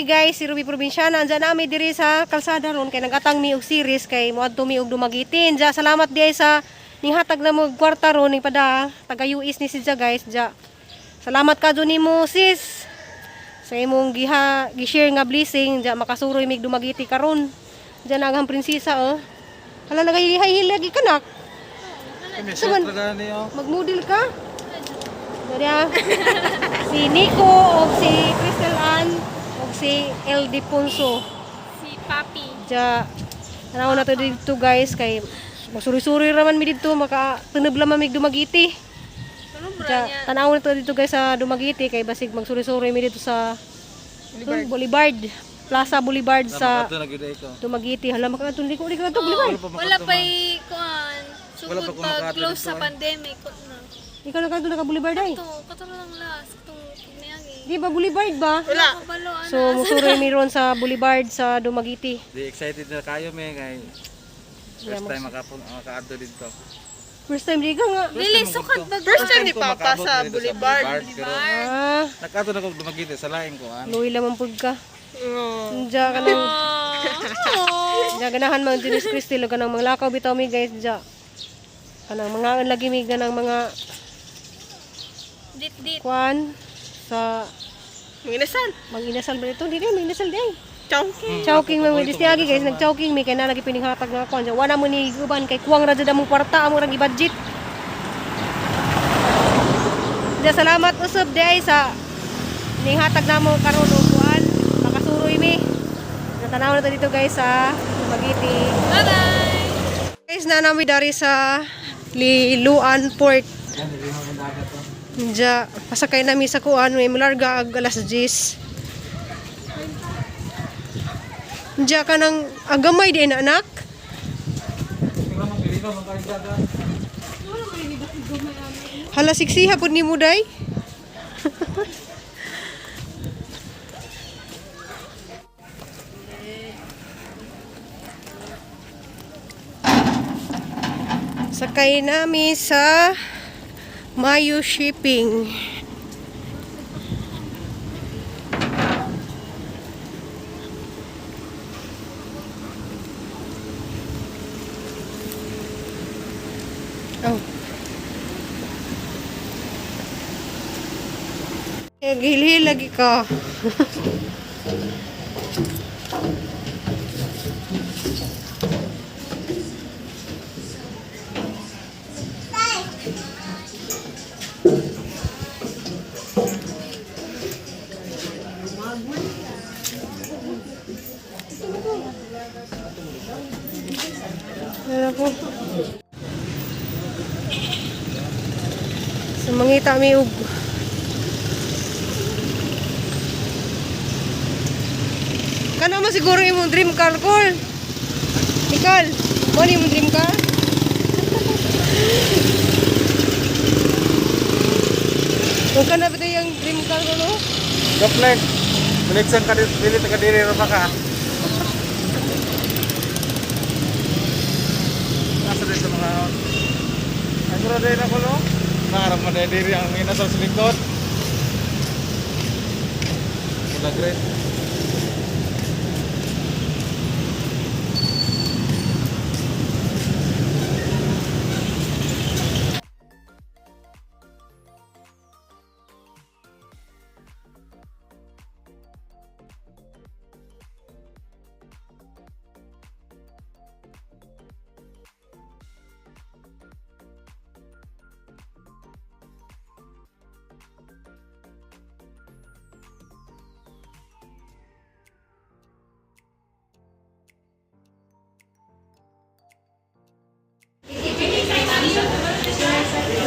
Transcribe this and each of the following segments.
guys, si Ruby Provinciana. Andiyan nami diri sa kalsada ron kay nagatang mi og series kay moadto mi og Dumaguete. Diya, salamat di ay sa ninghatag na mo og kwarta ron ning pada taga US ni si Ja, guys. Diya. Salamat ka nimo, sis, sa imong giha gi-share nga blessing, diya makasuroy mig Dumaguete karon. Diyan ang prinsesa oh. Hala, nagahihay lagi kanak. Kami Saman. sa gani oh. Magmodel ka? Dari ah. Si Nico o si Crystal Ann o si LD Ponso. Si Papi. Diya, tanaw na to dito, guys, kay magsuri-suri raman mi dito, maka tuneb man mig Dumaguete. Ano bra Diya, niya? tanaw na to dito, guys, sa Dumaguete kay basig magsuri-suri mi dito sa Boulevard, Boulevard Plaza Boulevard sa Sa na gyud ko. Dumaguete. Hala, maka di ko di ka to Boulevard. Wala pa'y kuan. Wala Sugod pa kung pag makaadto close dito, sa eh. pandemic. Na. Ikaw na ka Boulevard ay. Ito, katulad lang last. Itong pagniyagi. Di ba Boulevard ba? Wala. Kabalo, ano. So, musuroy mi ron sa Boulevard sa Dumaguete. Di excited na kayo me kay first time makapun makaadto dito. First time di ka nga. Dili, sukat ba? First time ni ko Papa makaabot sa dito sa Boulevard. Pero Ah, nakaadto na ko Dumaguete sa laing ko an. luwi lamang pud ka. Oo. Diya ka nang, Oh. diya ganahan man Junis Cristel o kanang mga lakaw bitaw mi, guys, diya. Kanang mga lagi mi ganang mga Dit, dit. kuan sa Manginasal. Manginasal ba ito? Hindi na, manginasal di ay. Chowking. Chowking man mi agi, guys, nag-chowking mi kay na lagi pininghatag nga kuan. Diya, wala mo ni uban kay kuwang ra jud among kwarta, amo rang i-budget. Diya, salamat usab di ay sa ninghatag namo karon og kuan. Makasuroy mi. Natanaw na to dito, guys, sa Dumaguete. Bye-bye! Guys, na nami dari sa Liluan Port. Diya, pasakay nami sa kuan, may mularga ag alas 10. Diya ka ng agamay di na anak. Hala, siksiha pud ni Muday. Sakay nami sa Mayo Shipping. Oh. Eh, gilhil lagi ka. Wala ko. So, mangita mi og Kana mo siguro imong dream car, Col. Nicole, mo ni imong dream car? Kung kana ba yung dream car ko, no? Gapleg. Buliksan ka dito, dili ka diri ra ba ka? Asa dito mga Ay bro, dili na ko no. Nakarap mo diri ang inasal sa likod. Wala great.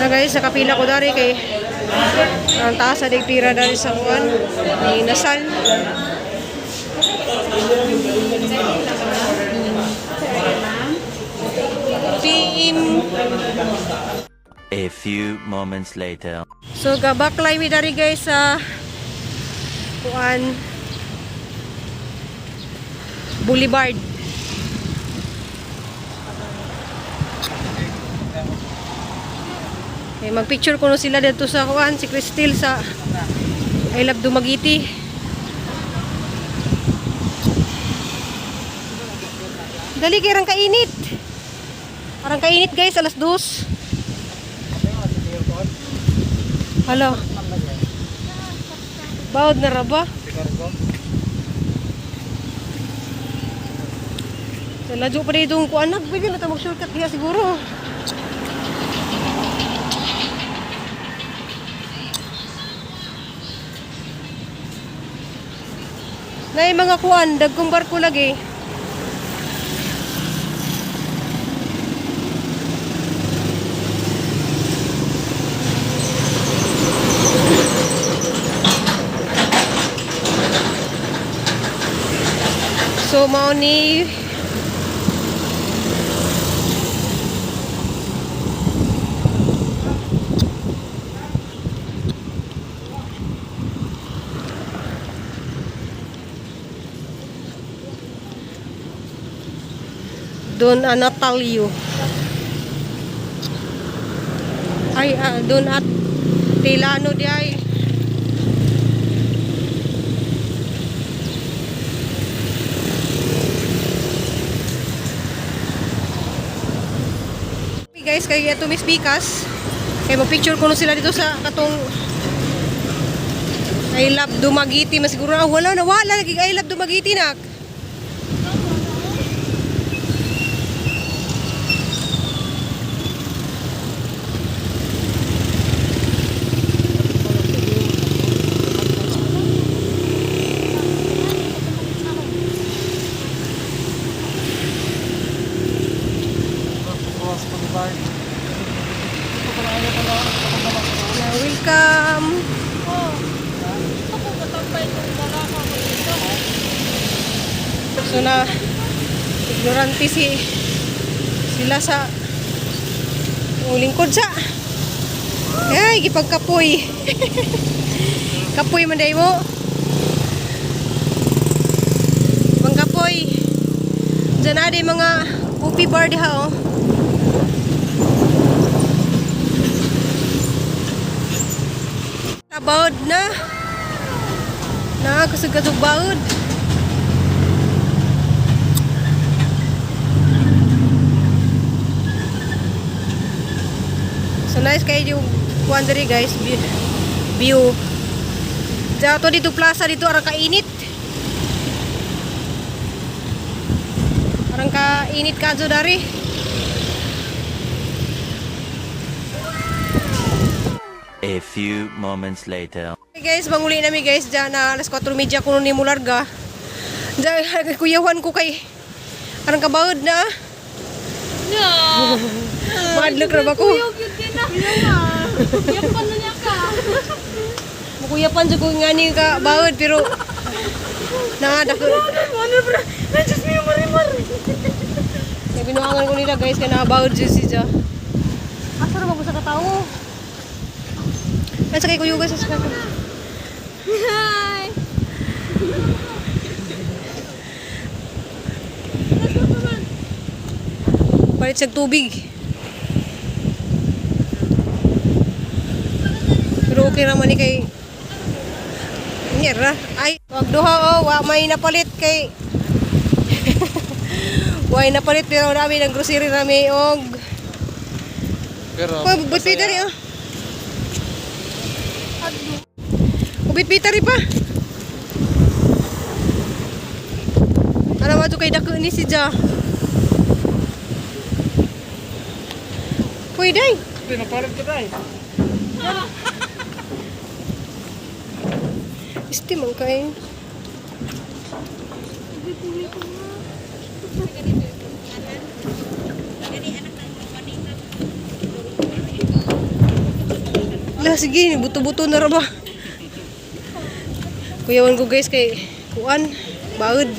Na guys, nakapila ko dari kay ang taas sa digtira dari sa kuan ni Nasal. Team. A few moments later. So gabaklay mi dari, guys, sa kuan Boulevard. Eh, magpicture ko no sila dito sa kuan si Cristel sa I Love Dumaguete. Dali kay rang kainit. Parang kainit guys, 2:00. Hala. Bawd na ra ba? Sa ladyo pa dito ko anak, pwede na ta mag-shortcut diha siguro. Nay mga kuan, dagkong barko lagi. So mao ni Don Anatalio. Ay, Don at Tilano di ay. Hey guys, kay ato Miss Pikas. Kay mo-picture kuno sila dito sa katong I love Dumaguete. Masiguro wala na wala lagi I love Dumaguete nak. Cross pa. Yeah, welcome. Oh. Gusto ko matambay itong baraka ko dito. So na ignorante sila sa lingkod sa. Ay, gipagkapoy. Kapoy man day mo. Pangkapoy. Diyan na di mga coffee bar diha oh. Tabaod na. Na kusog baod. So nice kayo yung kuan diri guys, view. View. Dato dito plaza dito arang kainit. Arang kainit kadto dari. A few moments later. Hey guys, manguli nami guys dyan na 4:30 kuno ni mularga. Diyan kuyawan ko kay arang kabaod na. No. Madlok ra ba ko? Kuyog yun din na. Yapan na niya ka. Mukuyapan jud ko ngani ka baod pero na dako. Ano bro? Na Diyos mio, marimar. Kaya binuangan ko nila guys kay nakabaod jud si Ja. Asa ra ba ko sa katawo? Ay, sakay ko yung guys sa sakay. Hi. Palit siyang tubig. Pero okay naman ni kay Ngera. Ay, wag duha oh, wa may napalit kay Way napalit pero nami ng grocery nami og Pero Koy bitbita ri oh. Bitbita ri pa. Alam mo kay dako ni si Ja. Pwede. Hindi, napalit ka tayo. Isti man kay. La sige, buto-buto na ra ba. Kuyawan ko guys kay kuan, baod.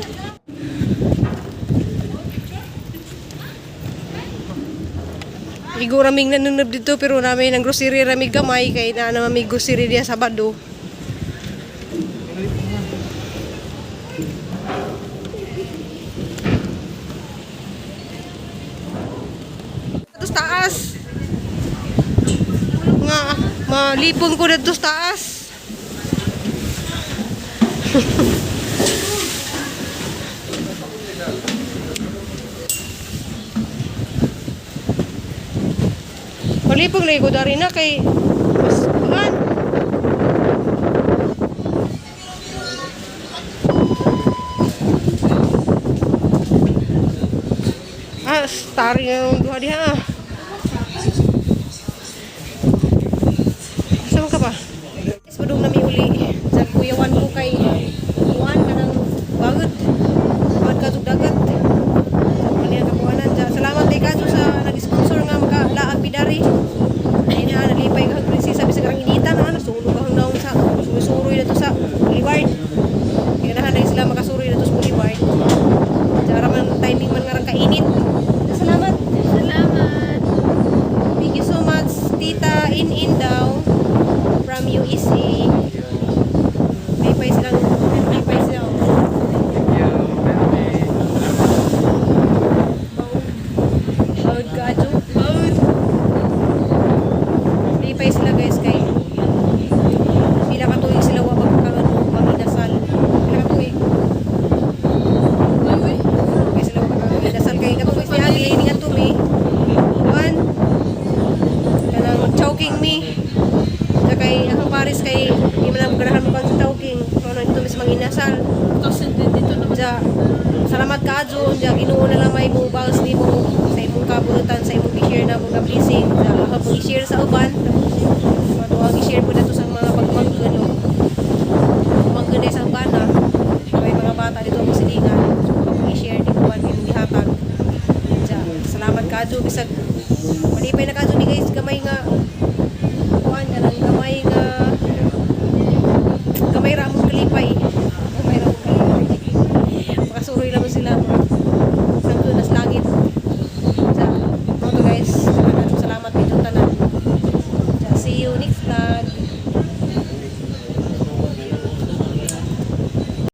Igo raming nanunod dito pero namin ang grocery raming gamay kay na naman may grocery diya Sabado. Dito sa taas. Nga, malipong ko dito sa taas. Malipong lagi ko dari na kay mas kuan. Ah, starry nga yung duha diha ah. Asa man ka pa? Is budong nami uli. Sa kuyawan ko kay kuan ka ng bagod. Kuan ka sa dagat. Sa niya kabuhanan. Salamat kay Kajo sa nag-sponsor nga makalaag bidari. Ay na nalipay ka prinsesa bisag arang initan na nasunog ang naong sa sumisuroy na to sa boulevard. Kaya nahan na sila makasuroy na to sa boulevard. Sa man timing man nga rang kainit. Salamat. Salamat. Thank you so much, Tita In In daw from USA. May pa silang may pa sila. Oh. Thank you. Baby. Bawd ka adyo. Bawd. Lipay sila guys kay pila ka tuig sila wa magkaano manginasal. Pila ka tuig. Uy, uy. Kay sila wa magkainasal kay katong is niagi ni ngadto mi. One kanang choking me. Sa kay akong Paris kay di man lang ganahan mo kan sa choking. Mao na dito mis manginasal. 2022 naman. Ja, salamat ka Adjo, ja Ginoo na lang may mobiles nimo sa imong kabulutan, sa imong gi-share na mga blessing, ja ako pong i-share sa uban. Matuwag i-share po na to sa mga pagmangkon o pagmangkon sa uban na may mga bata dito ang silingan. So ako i-share di ko imong gihatag. Ja, salamat ka Adjo bisag malipay na ka Adjo ni guys gamay nga kuan nga nang gamay nga gamay ra among kalipay. Gamay ra among kalipay. Makasuroy lang sila.